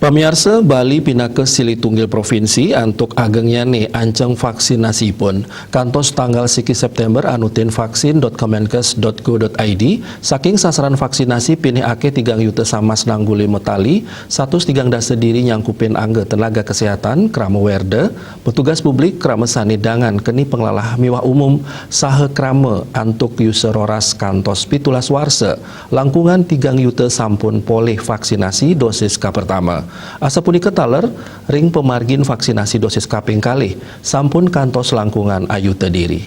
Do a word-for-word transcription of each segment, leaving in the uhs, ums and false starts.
Pamiarsa, Bali pinaka silih tunggil provinsi antuk agengnyané anceng vaksinasipun. Kantos tanggal siki Séptémber, anutin vaksin dot kemenkes dot go dot I D, saking sasaran vaksinasi pinih akéh tigang yuta samas nanggulima tali, satus tigang dasa diri nyangkupin angga tenaga kesehatan, krama werda, petugas publik, krama sané dangan keni panglalah miwah umum, saha krama antuk yusa roras kantos pitulas warsa. Langkungan tigang yuta sampun polih vaksinasi dosis kapertama. Asapunika taler, ring pamargin vaksinasi dosis kaping kalih sampun kantos langkungan ayuta diri.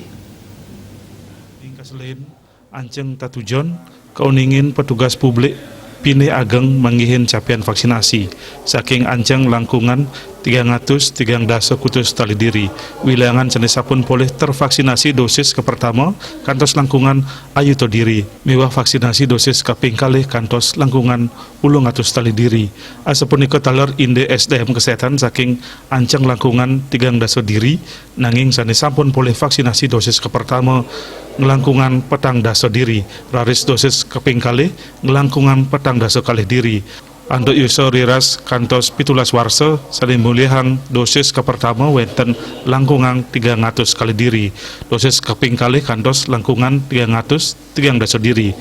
Ring kaselin, anceng tatujon kauningin petugas publik pinih ageng manggihin capaian vaksinasi saking anceng langkungan tigang atus tigang dasa kutus tali diri. Wilangan sané sampun polih tervaksinasi dosis kapertama kantos langkungan ayuta diri, miwah vaksinasi dosis kaping kalih kantos langkungan ulung atus tali diri. Asapunika taler indik S D M kesehatan saking anceng langkungan tigang dasa diri, nanging sané sampun polih vaksinasi dosis kapertama nglangkungan petang dasa diri, raris dosis kaping kalih nglangkungan petang dasa kalih diri. Antuk yusa riras kantos pitulas warsa sané molihang dosis kapertama wénten langkungan tigang atus kalih diri, dosis kaping kalih kantos langkungan tigang atus tigang dasa diri.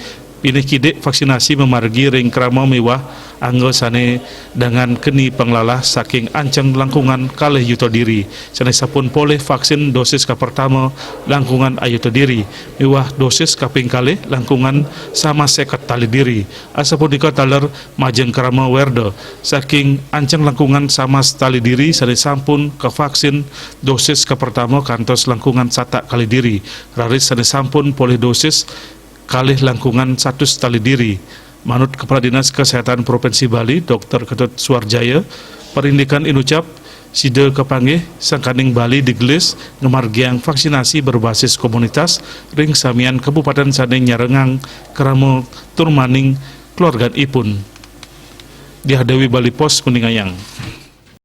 Pinih kidik vaksinasi mamargi ring krama miwah angga sané dangan keni panglalah saking anceng langkungan kalih yuta diri, sané sampun polih vaksin dosis kapertama langkungan ayuta diri, miwah dosis kaping kalih langkungan samas seket tali diri. Asapunika taler majeng krama werda saking anceng langkungan samas tali diri sané sampun kavaksin dosis kapertama kantos langkungan satak kali diri, raris sané sampun polih dosis kalih langkungan satus tali diri. Manut Kepala Dinas Kesehatan Provinsi Bali, Doktor Ketut Suarjaya, parindikan inucap, sida kapanggih sangkaning Bali digelis ngamargiang vaksinasi berbasis komunitas ring samian kabupaten sané nyarengang krama turmaning keluarganipun. Diah Dewi, Bali Post, nguningayang.